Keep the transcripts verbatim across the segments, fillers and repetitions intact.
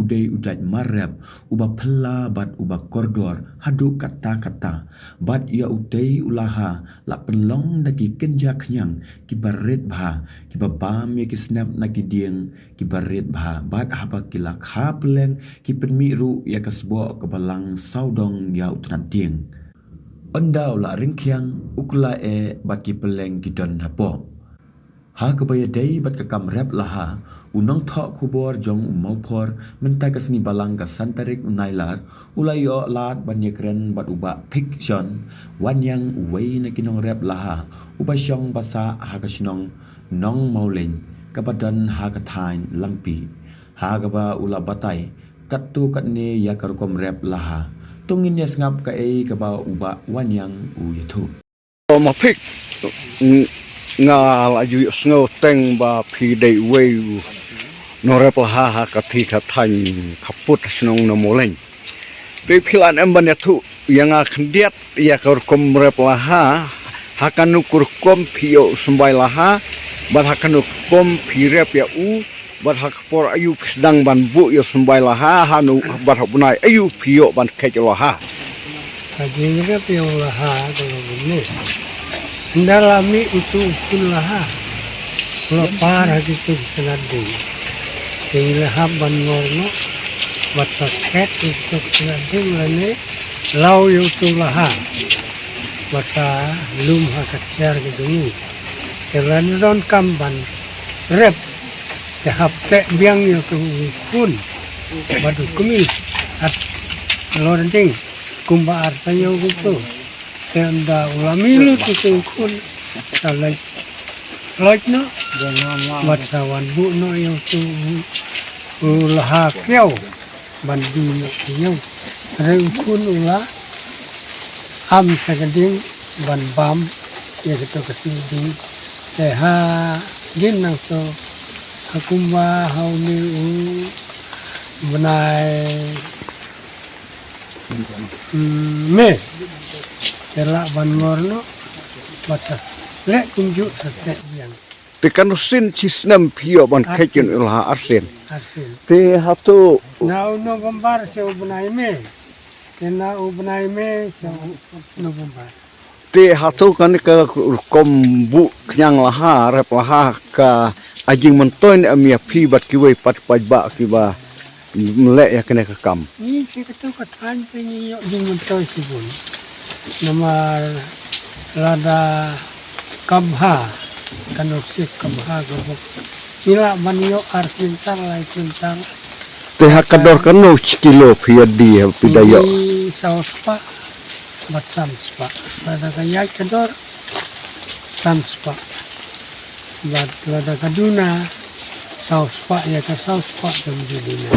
dei u jait mar rep, uba phylla bad uba kordor haduh katta katta. Bad ïa utei u Laha la pynlong da ki kynja khñiang kiba rit bha, kiba bam ïa ki snep na ki dieng kiba rit bha, bad haba ki la kha pylleng ki pynmih ruh ïa ka sboh kaba lang sawdong ïa u tnat dieng. Ynda u la ryngkhiang, u kylla eh bad ki pylleng ki don hapoh. Ha kaba ïadei bad ka kam rep Laha, u nongthoh khubor jong u Mawphor, mynta ka sngi Balang ka san tarik u Nailar, u la ïoh lad ban ïakren bad u Bah Phik Sion Wanïang, uwei na ki nongrep Laha uba shong ba sah ha ka shnong Nongmawlein kaba don ha ka thaiñ Langpih, ha kaba u la batai katto katne ïa ka rukom rep Laha. To ngin ïa sngap kaei kaba u Bah Wanïang u ïathuh. Ma Phik, ng-, nga la ju ïohsngew teng ba phi dei uwei u nongrep Laha ha ka thaiñ, ka thaiñ khappud shnong Nongmawlein. Te phi lah em ban ïathuh ïa nga khyndiat ïa ka rukom rep Laha, ha kano ka rukom phi ïoh u symbai Laha, bad ha kano ka rukom phi rep ïa u, bad ha ka por aïu phi sdang ban buh ïa u symbai Laha, ha no bad ha u bnai aïu phi ïoh ban kheit ïa u Laha. Ka jingrep ïa u Laha ka long kumne. Ynda la mih utu u khun Laha, u la par ha kitu ki tnat dieng. Te ngi la hap ban ngor noh bad sa khet ïa kitu ki tnat dieng lane law ïa utu u Laha bad sa lum ha ka tiar ka jong ngi. Te lane donkam ban rep, te hap teh biang ïa utu u khun bad u kmie, hat lor ding kumba ar taïew kumto. Te ynda u la mih lut utu u khun, sa leit, leit noh bad sa wan buh noh ïa utu u Laha kiaw ban die noh ïa u. Hynrei u khun u la am sa ka dieng ban bam ïa kato ka snieh dieng. Te hadien nangto, ha kumba ha une u bnai, mm, May, te lah ban ngor noh bad sa leh kumjuh sa teh biang. Te katno sien shisnem phi ïoh ban kheit ïa u Laha? Arsien. Arsien. Te hato? Na u November sha u bnai May. Te na u bnai May sha u November. Te hato kane ka rukom buh khñiang Laha, rep Laha, ka ai jingmyntoi ne em ïa phi bad kiwei pat paidbah kiba ym leh ïa kane ka kam? Ngi sha kato ka thaiñ te ngi ïoh jingmyntoi shibun. Namar lada ka bha, kano sik ka bha ka bok, ngi lah ban ïoh ar kwintal, lai kwintal. Te ha ka dor kano shi kilo phi ïa die, phi da ïoh? Ngi saw spah bad san spah. Lada ka ïaid ka dor, san spah. Bad lada ka duna, saw spah, ïa ka saw spah tam ju duna.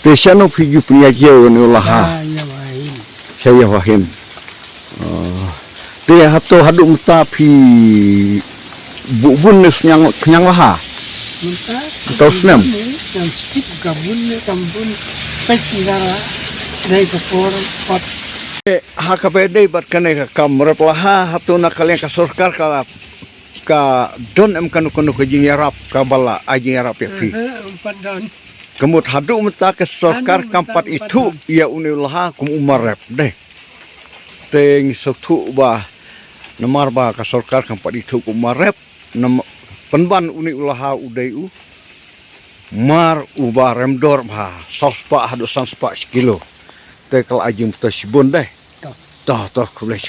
Te shano phi ju pynïaid ïa une u Laha? Sha Ïa Wahim. Sha Ïa Wahim. Oh. Te hato haduh mynta phi buh bun ne khñiang, khñiang Laha? Mynta. Mynta u snem. Mynta skip ka bun ne kam bun. Peit dara dei ka por pat. Te ha kaba ïadei bad kane ka kam rep Laha, hato na ka liang ka sorkar ka, ka don em kano kano ka jingïarap kaba la ai jingïarap ïa phi? Aha, ym pat don. Ka mut haduh mynta ka sorkar kam pat ithuh ïa une u Laha kum u mar rep de. Te ngi sngewthuh ba namar ba ka sorkar kam pat ithuh kum u mar rep, nam-, pynban une u Laha u dei u mar uba rem dor bha, saw spah haduh san spah shi kilo. Te ka la ai jingmyntoi shibun de. To, to, khublei.